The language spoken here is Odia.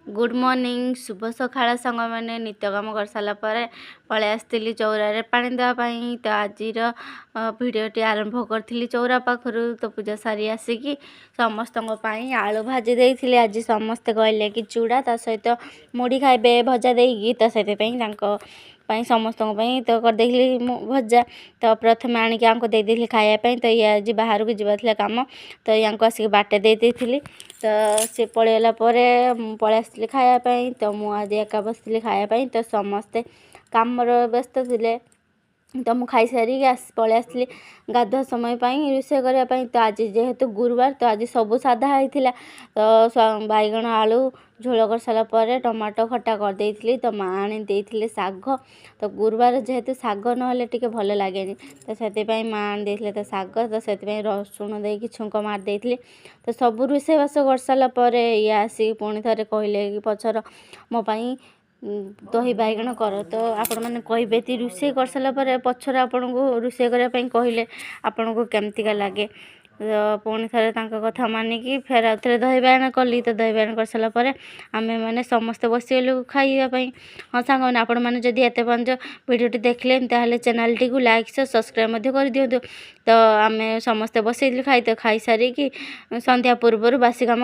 ଗୁଡ଼୍ ମର୍ଣ୍ଣିଂ, ଶୁଭ ସକାଳ ସାଙ୍ଗମାନେ। ନିତ୍ୟ କାମ କରିସାରିଲା ପରେ ପଳେଇ ଆସିଥିଲି ଚଉରାରେ ପାଣି ଦେବା ପାଇଁ। ତ ଆଜିର ଭିଡ଼ିଓଟି ଆରମ୍ଭ କରିଥିଲି ଚଉରା ପାଖରୁ। ତ ପୂଜା ସାରି ଆସିକି ସମସ୍ତଙ୍କ ପାଇଁ ଆଳୁ ଭାଜି ଦେଇଥିଲି। ଆଜି ସମସ୍ତେ କହିଲେ କି ଚୁଡ଼ା ତା ସହିତ ମୁଢ଼ି ଖାଇବେ ଭଜା ଦେଇକି। ତ ସେଥିପାଇଁ ତାଙ୍କ ପାଇଁ, ସମସ୍ତଙ୍କ ପାଇଁ ତ କରିଦେଇଥିଲି ମୁଁ ଭଜା। ତ ପ୍ରଥମେ ଆଣିକି ୟାଙ୍କୁ ଦେଇଦେଇଥିଲି ଖାଇବା ପାଇଁ। ତ ଇଏ ଆଜି ବାହାରକୁ ଯିବାର ଥିଲା କାମ, ତ ୟାଙ୍କୁ ଆସିକି ବାଟେ ଦେଇ ଦେଇଥିଲି। ତ ସେ ପଳେଇଗଲା ପରେ ମୁଁ ପଳେଇ ଆସିଥିଲି ଖାଇବା ପାଇଁ। ତ ମୁଁ ଆଜି ଏକା ବସିଥିଲି ଖାଇବା ପାଇଁ, ତ ସମସ୍ତେ କାମର ବ୍ୟସ୍ତ ଥିଲେ। ତ ମୁଁ ଖାଇସାରିକି ପଳେଇ ଆସିଥିଲି ଗାଧୁଆ ସମୟ ପାଇଁ ରୋଷେଇ କରିବା ପାଇଁ। ତ ଆଜି ଯେହେତୁ ଗୁରୁବାର, ତ ଆଜି ସବୁ ସାଧା ହେଇଥିଲା। ତ ବାଇଗଣ ଆଳୁ ଝୋଳ କରିସାରିଲା ପରେ ଟମାଟୋ ଖଟା କରିଦେଇଥିଲି। ତ ମା ଆଣି ଦେଇଥିଲେ ଶାଗ। ତ ଗୁରୁବାର ଯେହେତୁ ଶାଗ ନହେଲେ ଟିକେ ଭଲ ଲାଗେନି, ତ ସେଥିପାଇଁ ମା ଆଣି ଦେଇଥିଲେ ତ ଶାଗ। ତ ସେଥିପାଇଁ ରସୁଣ ଦେଇକି ଛୁଙ୍କ ମାରି ଦେଇଥିଲି। ତ ସବୁ ରୋଷେଇବାସ କରିସାରିଲା ପରେ ଇଏ ଆସିକି ପୁଣି ଥରେ କହିଲେ କି ପଛର ମୋ ପାଇଁ ଦହି ବାଇଗଣ କର। ତ ଆପଣମାନେ କହିବେ କି ରୋଷେଇ କରିସାରିଲା ପରେ ପଛରେ ଆପଣଙ୍କୁ ରୋଷେଇ କରିବା ପାଇଁ କହିଲେ ଆପଣଙ୍କୁ କେମିତିକା ଲାଗେ? ତ ପୁଣି ଥରେ ତାଙ୍କ କଥା ମାନିକି ଫେର ଆଉ ଥରେ ଦହି ବାଇଗଣ କଲି। ତ ଦହି ବାଇଗଣ କରିସାରିଲା ପରେ ଆମେମାନେ ସମସ୍ତେ ବସିଗଲୁ ଖାଇବା ପାଇଁ। ହଁ ସାଙ୍ଗମାନେ, ଆପଣମାନେ ଯଦି ଏତେ ପର୍ଯ୍ୟନ୍ତ ଭିଡ଼ିଓଟି ଦେଖିଲେ, ତାହେଲେ ଚ୍ୟାନେଲଟିକୁ ଲାଇକ୍, ସବସ୍କ୍ରାଇବ୍ ମଧ୍ୟ କରିଦିଅନ୍ତୁ। ତ ଆମେ ସମସ୍ତେ ବସେଇଥିଲୁ ଖାଇ। ତ ଖାଇସାରିକି ସନ୍ଧ୍ୟା ପୂର୍ବରୁ ବାସି କାମ